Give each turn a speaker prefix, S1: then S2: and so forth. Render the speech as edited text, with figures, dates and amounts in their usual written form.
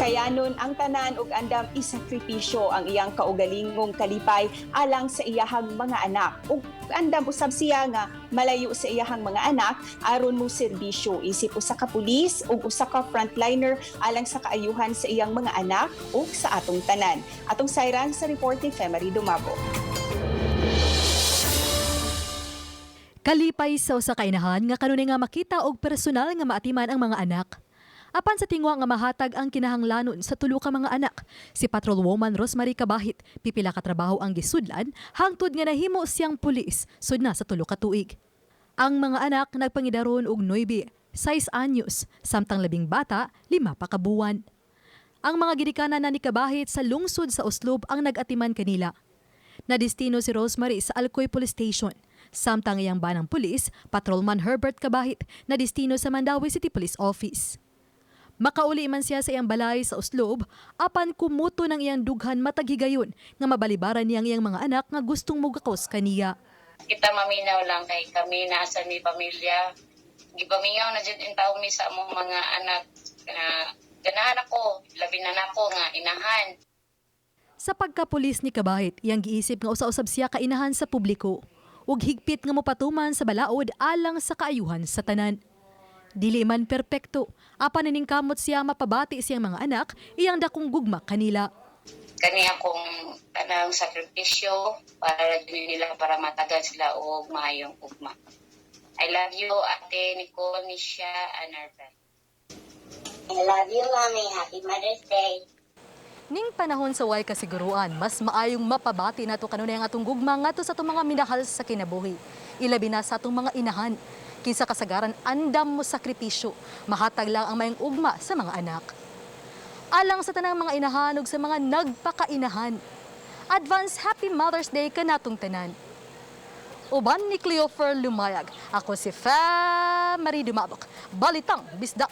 S1: Kayanon ang tanan ug andam isakripisyo ang iyang kaugalingong kalipay alang sa iyahang mga anak. Ug andam usab siya nga malayo sa iyahang mga anak aron mo serbisyo isip usa ka pulis ug usa ka frontliner alang sa kaayuhan sa iyang mga anak ug sa atong tanan. Atong sayran sa report ni Femery Dumabo.
S2: Kalipay sa usa ka inahan nga kanunay nga makita og personal nga maatiman ang mga anak. Apan sa tingwa nga mahatag ang kinahanglanon sa tulo ka mga anak, si patrolwoman Rosemarie Cabahit, pipila ka trabaho ang gisudlan hangtod nga nahimo siyang pulis sud na sa 3 ka tuig. Ang mga anak nagpangidaron og 9, 6 anyos, samtang labing bata, 5 pa ka buwan. Ang mga ginikanan na ni Cabahit sa lungsod sa Oslob ang nag-atiman kanila. Nadestino si Rosemary sa Alcoy Police Station. Samtang iyang banang pulis, Patrolman Herbert Cabahit, nadestino sa Mandaue City Police Office. Makauli man siya sa iyang balay sa Oslob, apan kumuto ng iyang dughan matag higayon nga mabalibaran niyang iyang mga anak nga gustong mugakos kaniya.
S3: Kita maminaw lang kay kami nasa ni pamilya. Gipamingaw na jud in tawo mi sa among mga anak na ganahan ako, labi na nako nga inahan.
S2: Sa pagkapulis ni Cabahit, iyang giisip nga usa-usab siya kainahan sa publiko ug higpit nga mopatuman sa balaod alang sa kaayuhan sa tanan. Dili man perpekto, apan naningkamot siya mapabati siyang mga anak iyang dakong gugma kanila.
S3: Kani akong kanang sakripisyo para jud nila, para matagal sila og maayong ugma. I love you, Ate Nicole, Nisha, and Arvel.
S4: I love you, Mommy. Happy Mother's Day.
S2: Ning panahon sa way kasiguruan, mas maayong mapabati nato kanunay ang atong gugma ngadto sa atong mga minahal sa kinabuhi. Ilabi na sa atong mga inahan. Kinsa kasagaran andam mo sakripisyo, mahatag lang ang mayong ugma sa mga anak. Alang sa tanang mga inahan ug sa mga nagpakainahan. Advance Happy Mother's Day kanatong tanan. Uban ni Cleofer Lumayag. Ako si Fa Marie Dumabok. Balitang Bisdak.